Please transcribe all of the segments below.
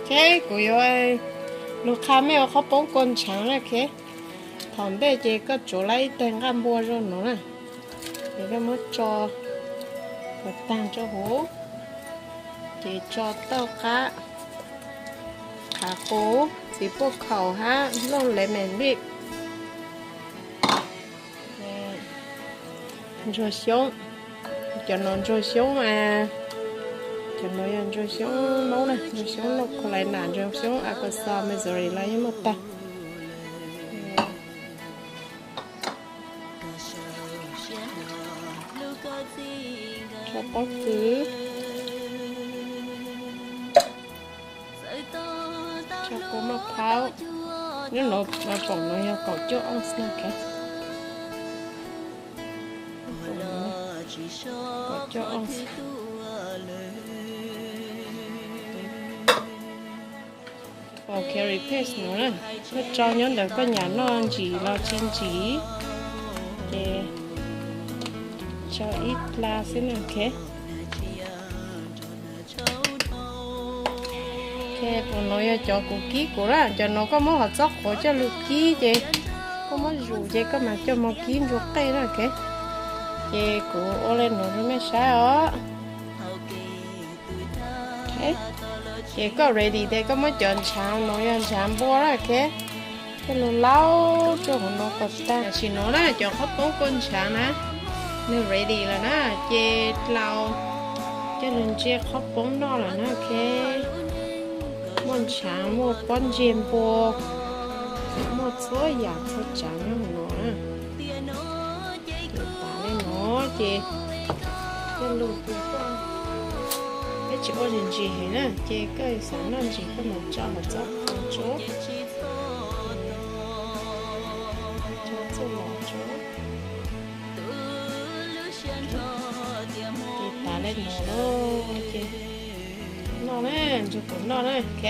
Ok, kuv yuav lug qha mej ua qhob poob kua ntshaav na, ok. Thaum ntej ces koj tsuav lawm ib teg nqaj npua zoo no na, ces koj muab tso kom taag rua huv, ces tso tauj qab, qhaav qus, txiv puaj khaum hab looj lemon, ntsuag xyoob. Cov nuav ntsuag xyoob, cov nuav yog ntsuag xyoob Moob na, ntsuag xyoob North Carolina, ntsuag xyoob Arkansas, Missouri los yeej muaj tag. Tso pob kws, tso kua maj phaub. Nub nuav poom nuav yog kaum cuaj ounce na, kaum cuaj ounce. Curry paste nuav na, koj tso nyob ntawm koj nyam noj ntsim los tsis ntsim, ces tso ib dlaag xwb na, ok. Ok, poom nuav yog cov kuv kib kuv na, cov nuav koj muab hov txob qhuav coj lug kib ces koj muab zus ces koj mam coj moog kib ntsuag qej na, ok. Ces kuv ua le nuav rua mej saib os. Ces koj ready tes koj muab cov ntshaav nuav yog ntshaav npua na, ok, coj lug laub rua huv nuav kom taag. Tam sim nuav na cov qhob poob kua ntshaav na nwg ready lawm na, ces dlaus coj lug ntsia qhob poob noj lawm na, ok. Muaj ntshaav, muaj pob ntseg npua, muaj txhua yam txhua tsaav nyob huv nuav na. Ces tas le nuav ces coj lug, peb tsis ua ntsim ntsim heev na, ces koj xav noj ntsim koj mam tso hov txob qhuav tso, tso txuj lom tso. Ces tas le nuav lawm ces noj na, ntsuag kuv noj na, ok.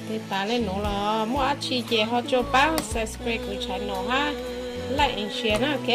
Ces tas le nuav los muaj dlaab tsi ces ho tsuas paab subscribe kuv channel hab like and share na, ok.